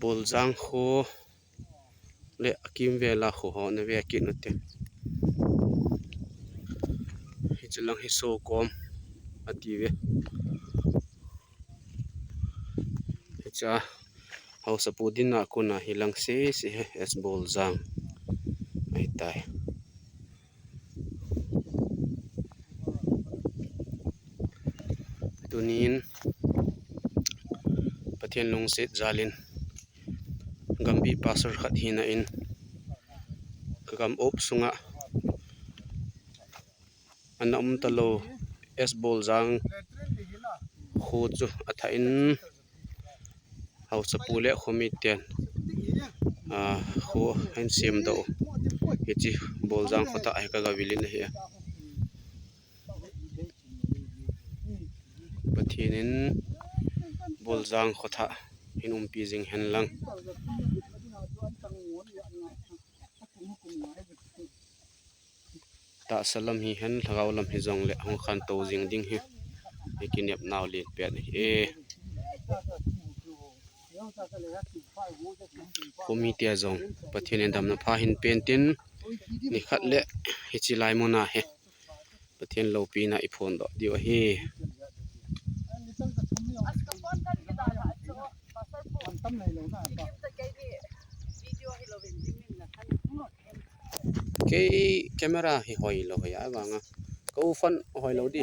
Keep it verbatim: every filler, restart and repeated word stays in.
Boljang kho le akimvel a kho ho nave kit ute. Hiche lang hi Sokom ati ve. Hiche a haosapu dinna kona hilang sese hi S Boljang ahitai. Tunin Pathen lungset jalin Gambih pastor khat hina in ka gam op sunga ana um talou S Boljang kho chu athah in haosapu le khomiten, ah, kho ahin semdoh u. Hiche Boljang khothah hi ka gavil in ahi. Pathen in Boljang khothah hin umpi jing hen lang. Tahsa lam hihen, lhagao lam hijongle hung khantou jing ding hi, i kinepnau len pen ahi e. Khomite jong Pathen in damna pha hin pen tin, nikhat le hiche lai muna hi Pathen loupina i phondoh diu ahi. Kei camera hi hoilou hoi a vanga. Ka u phone hoilou di.